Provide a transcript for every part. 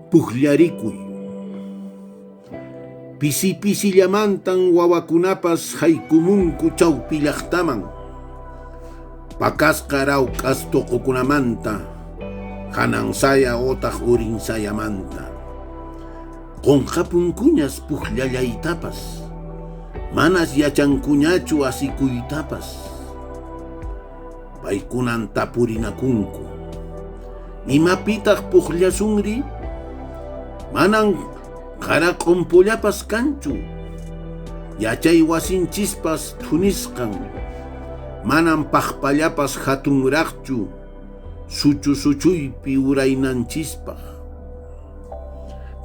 Pukllarikuy. Pisi pisillamantan wawakunapas haykumunku chawpi llaqtaman. Pakasqa rawk'as tuqukunamanta, hanan saya otaq urin sayamanta. Qunqapunkuñas pukllallaytapas, manas yachankuñachu asikuytapas. Paykunan tapurinakunku. Imapitaq pukllasunri? Manan qara q'umpullapas kanchu. Yachay wasinchispas thunisqan. Manan paqpallapas hatunraqchu suchu suchuypi uraynanchispaq.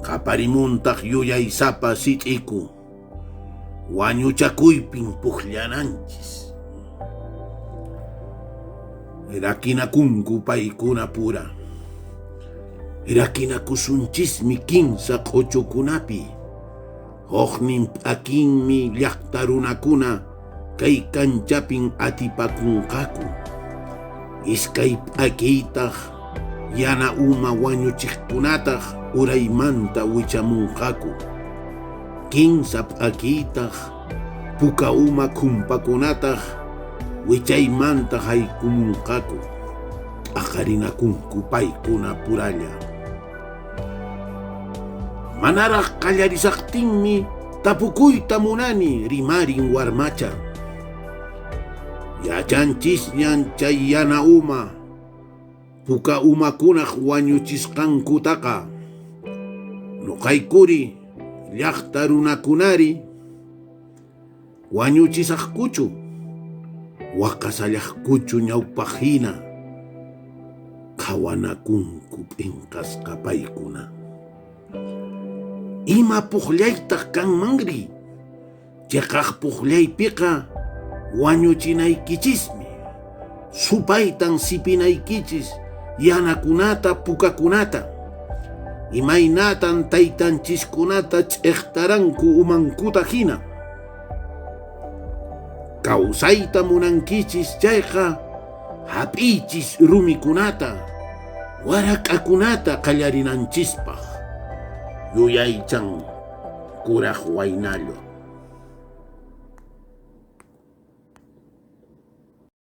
Qaparimuntaq yuyaysapa sit'iku. Wañuchakuypin pukllananchis. Rakinakunku paykuna pura. Rakinakusunchismi kinsa q'uchukunapi. Huknin p'akinmi llaqta runakuna kay kanchapin atipakunqaku. Iskay p'akiytaq yana uma wañuchiqkunataq uraymanta wichamunqaku. Kinsa p'akiytaq puka uma khumpakunataq wichaymanta haykumunqaku. T'aqarinakunku paykuna puralla. Manaraq qallarisaqtinmi tapukuyta munani rimarin warmacha. Yachanchisñan chay yana uma, puka umakunaq wañuchisqankutaqa. Nuqaykuri llaqta runakunari wañuchisaqkuchu, waqasallaqkuchu ñawpaq hina qhawanakunku p'inqasqa paykuna. Ima pukllaytaq kanmanri? Chiqaq pukllaypiqa wañuchinaykichismi. Supaytan sipinaykichis yanakunata pukakunata. Imaynatan taytanchiskunata ch'iqtaranku umankuta hina. Kawsayta munankichis chayqa hap'iychis rumikunata, warak'akunata qallarinanchispaq. Yuyaychan kuraq waynallo.